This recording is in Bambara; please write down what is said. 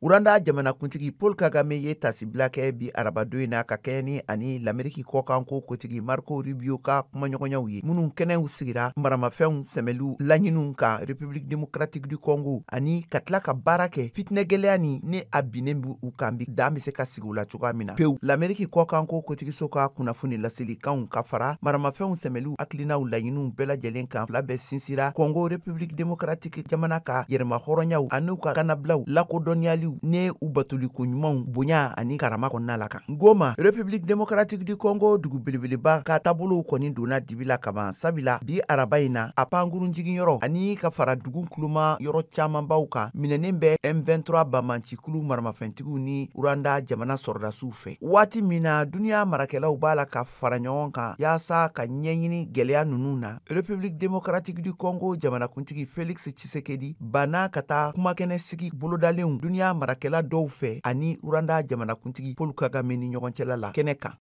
Rwanda jamanakuntigi Paul Kagame ye tasibila kɛ bi arabadon in na, ka kɛɲɛ ni ani Lameriki kɔkanko kotigi Marco Rubio ka kumaɲɔgɔnyaw ye, minnu kɛnɛw sigira maramafɛnw sɛmɛliw laɲiniw kan République démocratique du Congo, ani ka tila ka baara kɛ fitinɛ gɛlɛya ni a binnen b u kan bi, dan bɛ se ka sigi u la cogoya min na pewu. Lameriki kɔkanko kotigiso ka kunnafoni laselikanw ka fara maramafɛnw sɛmɛliw hakilinaw laɲiniw bɛɛ lajɛlen kan, fila bɛɛ sinsira Congo République démocratique jamana ka yɛrɛma hɔrɔnyaw an'u ka kanabilaw lakodɔnniyaliw ne u batoliko ɲumanw bonya ani karama kɔnɔna la kan. Goma, République démocratique du Congo dugu belebeleba ka taabolow kɔni donna dibi la kaban, sabila bi araba in na, a pankurun jiginyɔrɔ ani ka fara dugu kuloma yɔrɔ camanbaw kan minɛnen bɛ M23 banbaancikulu maramafɛntigiw ni Rwanda jamana sɔrɔdasiw fɛ, waati min na duniya marakɛlaw b'a la ka fara ɲɔgɔn kan yaasa ka ɲɛɲini gɛlɛya ninnu na. République démocratique du Congo jamanakuntigi Félix Tshisekedi banna ka taa kumakɛnɛ sigi bolodalenw duniya marakɛla dɔw fɛ ani Rwanda jamanakuntigi Paul Kagame ni ɲɔgɔn cɛla la kɛnɛ kan.